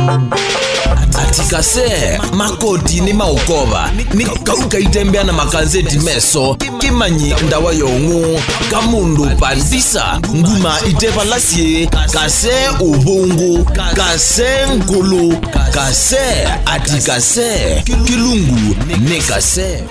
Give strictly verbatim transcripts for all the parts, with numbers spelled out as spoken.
Ati kase, makoti nĩ maũkova, nĩ kau kaitembea na makanzeti meso, kĩmanyi ndawa ya ũng'ũ, kamũndũ pandisa, nguma ite vala syĩ, kase ũvũngũ, kase ngũlũ, kase, ati kase, kĩlungu nĩ kase.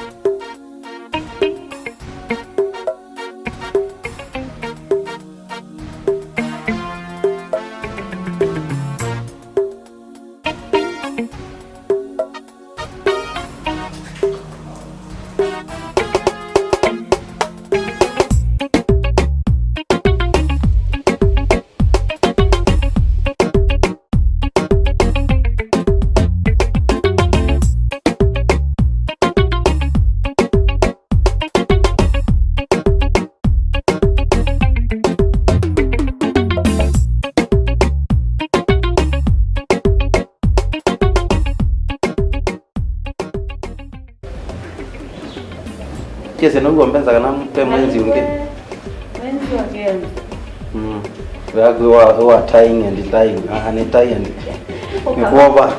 Kĩsĩ nĩw'o mbenza kana ve mwenzi ũngĩ? Mwenzi wa Kenya. Mm. Yaku wa, wa tying and dyeing. Ah, nĩ tie and nĩ kuova.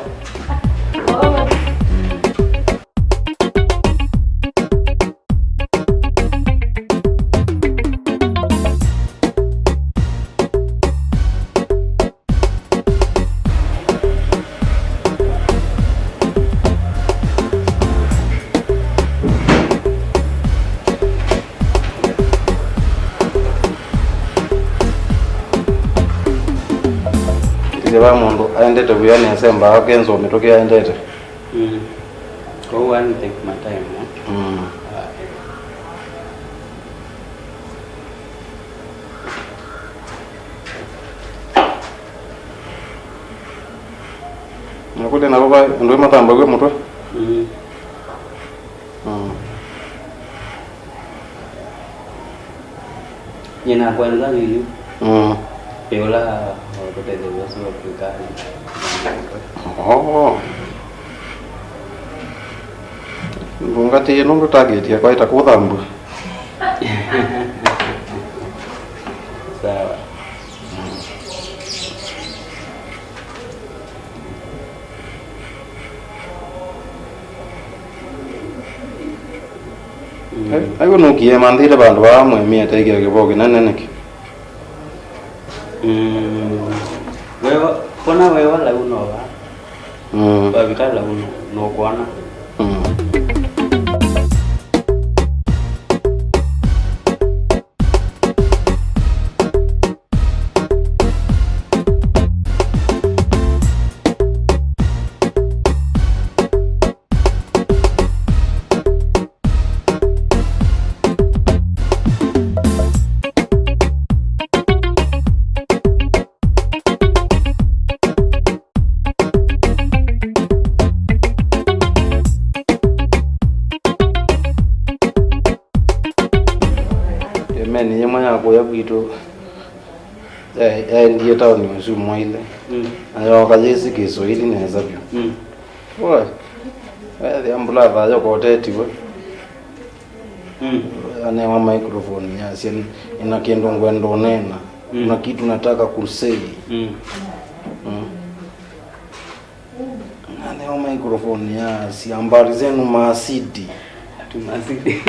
Kĩsĩ va mũndũ aendete wĩanĩ asembaa akenzwa mĩtũkĩ aendete. Mm. Kwoou I'll take my time, eh? Mm. Ah. Na kũlĩ navo va andũ mathambaw'a mũtwe. Mm. Mm. Nyina kwanza nini? Mm. Ĩũla ũtũtetheesya ũsu wa kwĩka. Oh. Ndũngatĩĩe nũndũ target yakwa ĩtakũthambw'a. Sawa. Mm. Ai, aiwe nũkie manthĩte vandũ vaa mwemie atekĩa kĩvoo kĩnene nĩkĩ? Mm. Wewa, kona wewa lau nova. Mm. Wavika lau nũkwona. Mm. Yemeni yĩmwe ya kũya kwitũ ya-, yaendie taoni ũsu mwaile. Mm. Na yooka yĩsĩ Kĩswahili nesa vyũ. Mm. Oi, ethĩa mbula thayũ kotetiwe. Mm. Anewa microphone yasya, "Nĩna kĩndũ ngwenda ũneena. Mm. Kuna kitu nataka kusei." Mm. Mm. Nanewa microphone yasya, "Habari zenu Masidi." Atu Masidi.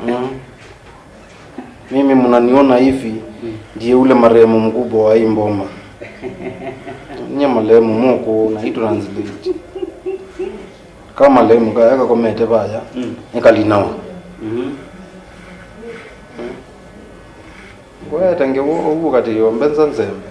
Mm. "Mimi mnaniona hivi, mm, ndiye ule marehemu mkubwa wa hii mboma." Nye marehemu moko na hii translate. Kama marehemu kaya kakomete vaya, mm, nĩkalinawa. Mhm. Ngwete ngewo ũu katĩ yo mbenza nzembe.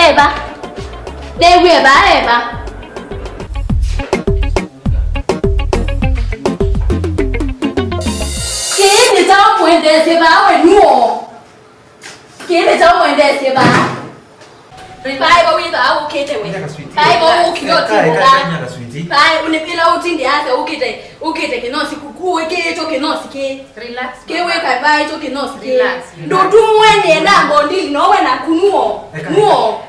Eva. Newie va Eva. Kĩĩ nĩ kyaũ mwendeesye vaa we nuo? Kĩĩ nĩ kyaũ mwendeesye vaa? Vai va wĩthaa ũkĩte we. Vai va ũkĩte ũtimũtha. Vai ũnĩpĩla ũtindĩ asa ũkĩte, ũkĩte kĩnosi kuku wĩkĩĩtwo kĩnosi kĩ. Relax, mama. Kĩwĩka vai kyo kĩnosi kĩ. Relax, relax. Ndũtumwe nĩenda ngondili no we naku nuo. Nuo.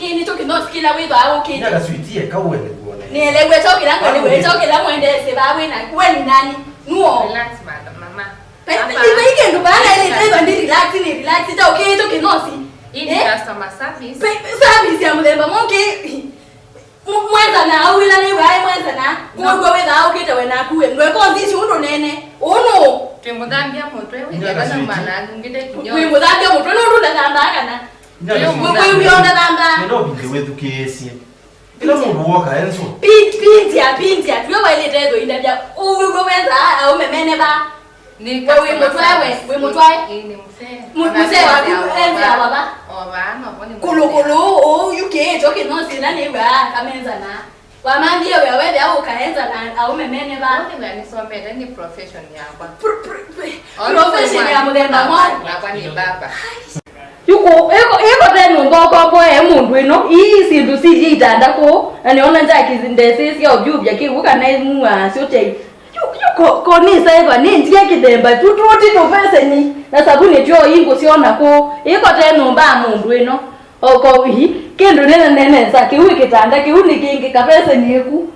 Kĩ nĩkyo kĩnosi kĩla wĩthaa ũkĩte. Nĩaka switi eka uelewe. Nĩelewe kyo kĩla ngwelewe kyo kĩla mwendese va wĩ na we nĩ nani? Nuo. Relax, mother, mama. Pe- pe- pe- kĩndũ vaa naĩlĩte ĩva ndi relax, nĩ relax kya ũkĩĩtyo kĩnosi. Hii ni customer service. Pe- pe- service ya mũthemba mokĩ. Mwenza na au ila nĩ vai mwenza na kwoguo wĩthaa ũkĩte we naku we ndweka ũnzisi ũndũ nene ũnũ. Twĩmũthambia mũtwe wĩkenda na mwana angĩte kinywa. Wĩmũthambia mũtwe nũndũ ndathambaa kana. Wĩw'ĩa ũnathambaa. Nĩno vindĩ wĩthukĩĩsye. Ĩla mũndũ woka enzwa. Pindia, pindia, tuwe wailĩte ethwa indavya. Ũwĩw'e wenza aũme mene va. We wĩ mũtwae we, wĩ mũtwae. Ĩĩ, nĩ mũsee. Mũsee waku enzia vava. Kũlũkũlũ ũũ yukĩĩtwe kĩnosi ĩla nĩw'aa kamenza na. Wamambie wĩa wethĩa ũkaenza na aũme mene va. Ũnĩ na nĩsomete nĩ profession yakwa. Pr- pr- pr- profession ya mũthemba mwaũ? Nakwa nĩ baba. Yu kũ- ĩko- ĩko te nyũmba ũkomboe mũndũ ĩno. Ii syĩndũ sisye itanda kũũ, na nĩona njaki ndesĩsya ũvyũvya kĩw'ũ kana imua syo kyai. Yu- yu ko- ko nĩsaĩva nĩ ndia kĩthemba tu tũti tũveseni na savuni tyo ingũsyona kũũ. Ĩko te nyũmba ya mũndũ ĩno. Oko ii kĩndũ nene nene nza kĩu ĩ kĩtanda kĩu nĩ kĩngĩ kaveseni ĩku.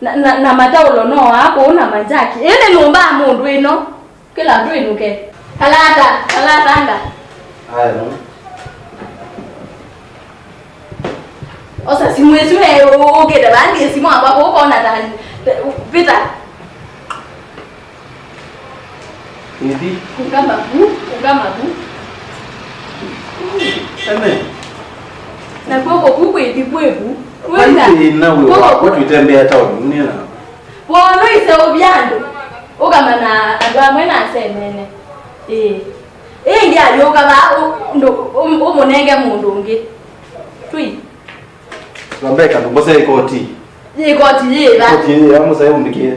Na, na, na mataũlo no aa kũũ na manjaki. Ĩĩ nĩ nyũmba ya mũndũ ĩno. Kĩla twĩnũke. Kalata, kalatanga. Aya, no. Osa simũ ĩsu e ũkĩte vaa nĩ simũ akwa kũkona ta Peter. Ĩthi. Kũka mavu, kũka mavu. Ene. Na kw'oko ku kwĩthi kwĩvu. Kwĩna. Kwĩna wĩ wakwa twĩtembea taoni, nĩna. Wona iseũvya andũ, ũkamana andũ amwe na asemene. Ĩĩ. Ĩngĩ ayũka vaa ũ- ndũ- ũ- ũmũnenge mũndũ ũngĩ. Twi. Rebecca, ndũmbose ĩkoti. Yĩ ĩkoti yĩ va? Ĩkoti yĩ ya mũsaĩ ũmbĩkĩe.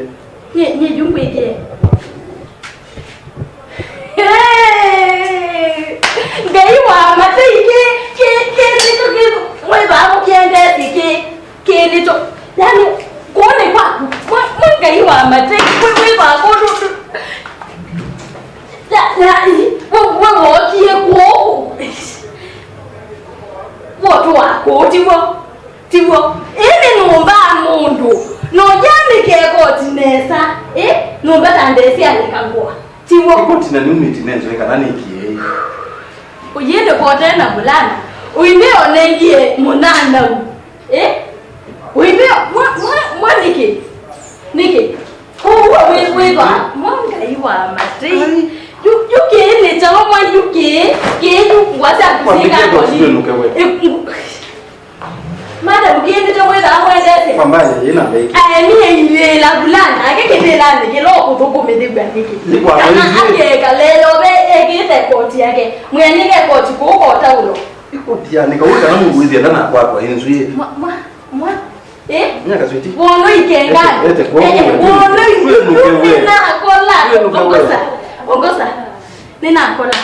Nyie, nyie yu ngwĩkĩe. Hey! Ngai wa matei kĩ, kĩ, kĩ, nĩkyo kĩ, mwĩvaa mũkĩendete kĩ, kĩ nĩkyo. Yani, kũnĩ kwaku, mwa, mwa Ngai wa matei, mwĩ, mwĩvaa kũndũ. Ya, ya, i, we, we wokie kũũ. Wotũ wa kũũ, tiw'o? Tiw'o? Ĩĩ nĩ nyũmba ya mũndũ. No yandĩke ĩkoti nesa. Ĩ? Nyũmba ta ndesĩ alĩka ngũa. Tiw'o? Ĩkoti na nĩumĩti nenzwe kana nĩkie. Ũyĩndĩ kote na vulana. Ũindĩ onengie mũnanau. Ĩ? Ũindĩ mwa, mwa, mwa nĩkĩ? Nĩkĩ? Ũw'o wĩ, wĩva? Mwa Ngai wa matei. Yu, yu kĩĩ nĩ kyaũ mwa yu kĩĩ? Kĩĩ yu wasya kũsika koni. Madam, kĩndĩte mwĩthaa mwendete. Pambane, yĩna mbeki. Aemie ilĩla vulana, ake kĩvĩlanĩ kĩla ũkũthũkũmĩthĩw'a nĩkĩ? Nĩ kwa kana maithi. Akeka lelo ve ekĩte koti yake. Mwĩanĩke koti kũũ kota ũlo. Ĩkũtianĩka ũu kana mũndũ wĩthĩa ndanakwatwa ĩ nzw'ĩĩ. Mwa, mwa, mwa. Eh? Nyaka switi. Wono ikengani. Ete, ete kwa eh, eh, wewe. Wono ikengani. Wewe nuke wewe. Nakola. Wewe nuke wewe. Ongosa. Ongosa. Nĩnakola.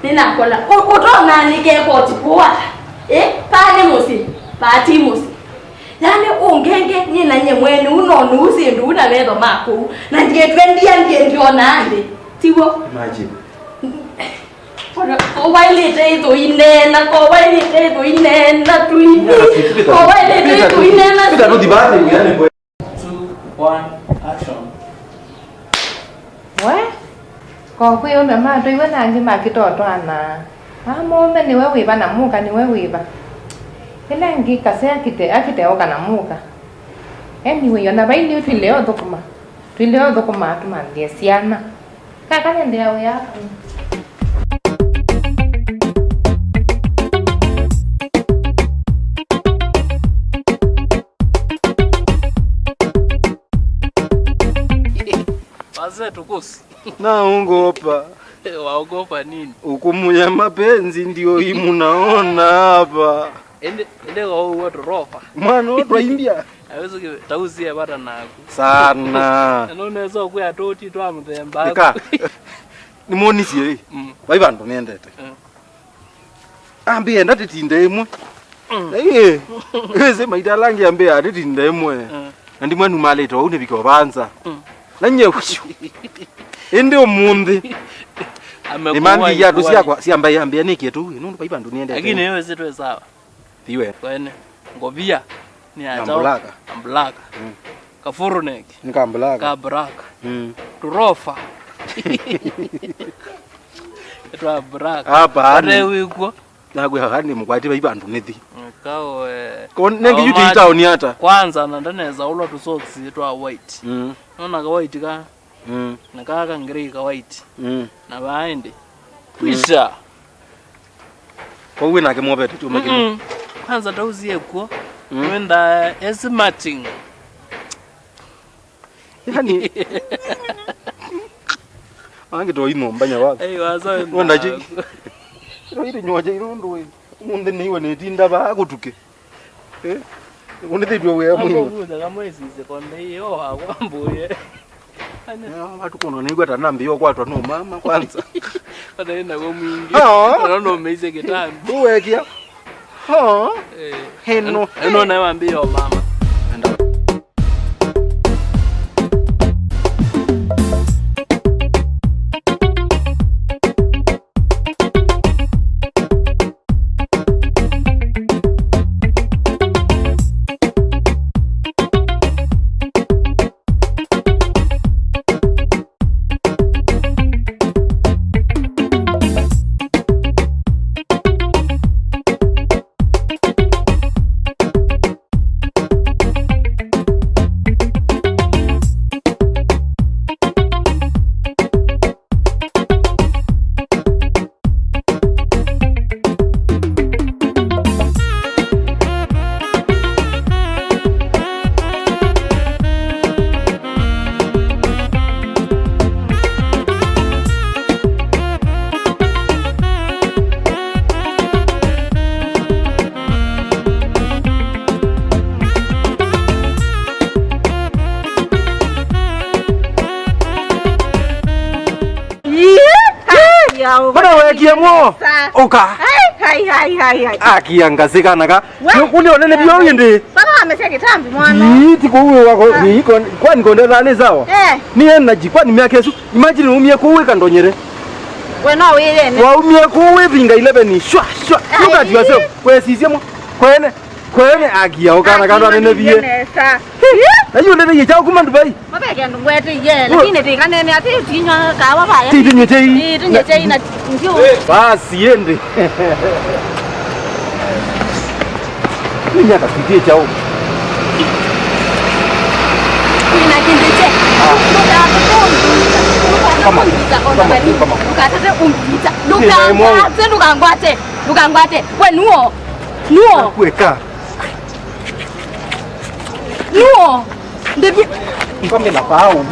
Nĩnakola. Ũ- ũtonanĩke koti kũwa. Eh? Pale mũsyĩ. Pati mũsyĩ. Yani ũngenge nyie na nyie mwene ũnonu ũsĩ ndũ na metho makũu. Na ndietwe ndia ndiendiona andĩ. Tiw'o? Imagine. Ko wailĩte ithũ ineena, ko wailĩte ithũ ineena, tuithi. Ko wailĩte ithũ ineena. Two, one, action. We? Ko kwĩ ũme matwĩiwe na angĩ makĩtotwana. Amũũme nĩwe wĩva na mũka nĩwe wĩva. Ĩla ĩngĩ kasĩ akĩte, akĩte oka na mũka. Anyway, ona vai nĩ twĩle ũthũkũma. Twĩle ũthũkũma tũmanthĩe syana. Kaka nĩndĩa wĩa. Wazee tukusi. Naogopa. Waogopa nini? Hukumu ya mapenzi ndio hii mnaona hapa. Ende, ende kwa huo torofa. Mwana wa India. Hawezi ki- tausie bata naku. Sana. Na unaweza kuya toti twa mthemba. Eka. Nĩmwonisye ĩ. Mm. Vai vandũ nĩendete. Mm. Ambĩa enda tĩtinde ĩmwe. Mm. Na ĩĩ, ĩsĩ maita ala angĩ ambĩa tĩtinde ĩmwe. Mm. Na ndimwe numalĩte vau nĩvike Uvanza. Mm. Na nye ĩndĩ ũmũnthĩ. Amekuwa nĩmandiia andũ ikwai. Syakwa, syamba yambĩa nĩ kĩtu, nũndũ vai vandũ niendete. Lakini wewe si tuwe sawa. Thiwe. Kwene. Ngovia. Ni na acha mblaka. Mblaka. Mm. Kafuruneki. Ni ka mblaka. Ka mblaka. Mm. Turofa. Etwa mblaka. Hapa, ate yani. Wikwo. Nakwĩa, hani mũkwati vai vandũ nĩthi. Kawe. Ko nengi yu ti town ata. Kwanza na ndaneza ulwa tu socks twa white. Mm. Nona ka white ka. Mm. Na kaka grey ka white. Mm. Na vaendi. Mm. Kwisha. Kwa uwe nake mwovete chuma kĩmwe. Mm-mm. Kwanza tauzie kuo. Mm. Wenda esi matching. Yani. Wangi to ino mbanya wa. Hey, wasa wenda. Wenda chi. Ro iri nyoje iro ndo we. Munde ni iwe ne tinda ba kutuke. Eh? Unithitwe we mwini. Hapo kuza kama isi sekonde hiyo akwambuye. Ane. Ya, watu kono ni gwata nambi yo kwatwa no mama kwanza. Hata ina kwa mwingi. Ah. Unaona umeisha kitambi. Uwekia. Ha? Eh. Heno. Eno na wambia mama. Enda. Mbona wekie mo? Uka. Hai, hai, hai, hai, hai. Akia ngasi kana ka. We. Nĩ kũlĩ onene bio ĩndĩ. Baba amesha kitambi mwana. Ii, ti kũu wako. Ii, kwani kondela nĩ sawa? Eh. Ni energy, kwani miaka ĩsu? Imagine umie kũu wĩka ndonyere. We no wĩyene. Waumie kũu wĩvinga eleven, shwa, shwa. Ai. Look at yourself. Wesisye mo. Kwene. Kwene akia ũkana kandũ anene vie. Nesa. Na yu ndene yecha kuma Dubai. Mabeke andũ ngwete iye, lakini tikanene ati tinywa kawa baya. Ti tinywe chai. Ti tinywe chai na ndio. Basi yende. Ni nyaka tutie chao. Ina kindu che. Kama, kama, kama. Ukatete umpita. Ndukangwate, ndukangwate. Ndukangwate. We nuo. Nuo. Kueka. Nuo. Ndebie. Ngome na pau.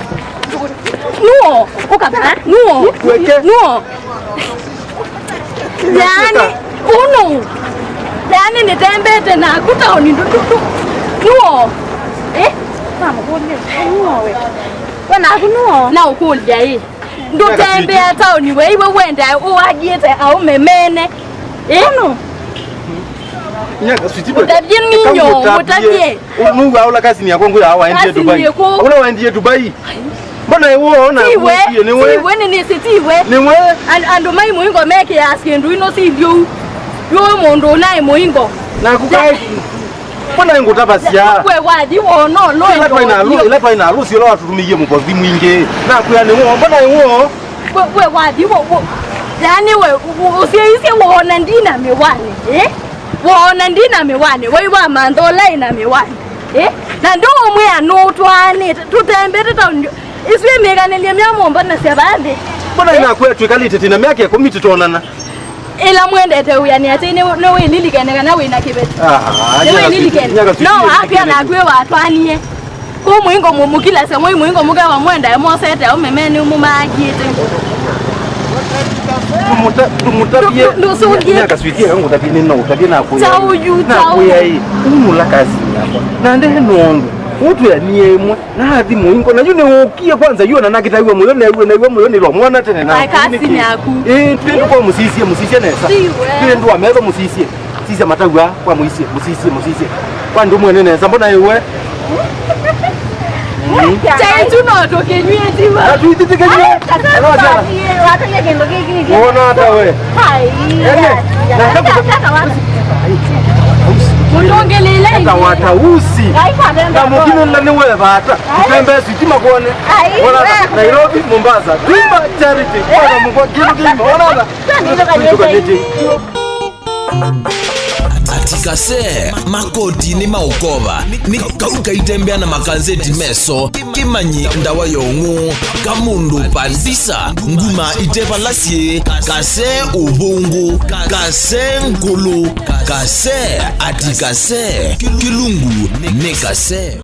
Nuo. Ukabara. Nuo. Weke. Nuo. Yani, uno. Yani nitembete na kutaoni ndutu. Nuo. Eh? Mama, nuo we. Wana nuo. Na ukulia eh. Ndũtembea taoni we, iwe wenda ũagiĩte aũme mene. Ĩno. Nyaka switi boy. Ũtavye ninyo, ũtavye. Nũu aũla kasini yakwa ngũya waendie Dubai. Kasini ĩkũ? Ũla waendie Dubai. Mbona iwe ona tiwe, niwe. Tiwe nĩ nĩsĩ tiwe. Niwe. An-, andũ mai mũingo mekĩaa syĩndũ ino si vyũ. Vyũ mũndũ ũnaĩ mũingo. Na kukai. Mbona ngũtavasya? Kwe wathi wono, no. Ila twaina alu, ila twaina alu sio la watutumie mũbothi mwingi. Na kuya ni wo, mbona ni wo? Kwe, kwe wathi wo, wo. Yani we, u-, u-, usiaisye wona ndina miwani, eh? Wona ndina miwani, wai wa manthola ina miwani, eh? Na ndo umwe anutwanite, tutembete town. Isu imikanilye mya momba na sya bathi. Mbona ina kwe twikalite tina miaka ikũmi tutonana? Ĩla mwendete wĩanĩa atĩ nĩ, nĩwĩlilikene kana wĩ na kĩveti. Ah, nĩwĩlilikene. No akwĩa nakwĩ watwanie. Kũ mũingo mũmũkilasya mwĩ mũingo mũkewa mwenda mosete aũme menĩ mũmaangiĩte. Ndũmũta-, ndũmũtavie. Ndũ-, ndũsũngĩe. Nyakaswitie kangũtavie nĩ no ũtavie nakwĩa. Chauyu, chauyu. Nakwĩa ĩ. Umula kazi yakwa. Na ndehe nondu. Ũtwĩanie ĩmwe, na athi mũingo, na yu nĩwũkie kwanza, yu ona nakĩtaiwe mũyo, new'e, new'e mũyo nĩlo mwana tene na. Ai, kasi nĩkĩ? Nyaku. Ĩĩ, twĩndũ kwa mũsisye, mũsisye nesa. Siwe. Twĩndũ wa metho mũsisye. Sisya mataw'a kwa mũisye, mũsisye, mũsisye. Kwa ndũ mwene nesa, mbona ĩwe? Chai tu no tũkĩnywie tiwa. Na tuitĩtĩkĩnywe. Watũie kĩndũ kĩkĩ. Wona ata we? Hai. Ene, na ndakũta- Mũndũ ũngĩ lĩlĩ. Ata watausi. Na mũkĩnĩla nĩ wevata. Tũtembe sitima kuone. Ai. Wona ata? Nairobi, Mombasa. Twimba charity. Wona mũkwa kĩndũ kĩima. Wona ata? Twĩtũkanĩtye. Ati kase, makoti nĩ maũkova, nĩ kau kaitembea na makanzeti meso, kĩmanyi ndawa ya ũng'ũ, kamũndũ pandisa, nguma ite vala syĩ, kase ũvũngũ, kase ngũlũ, kase, ati kase, kĩlungu nĩ kase.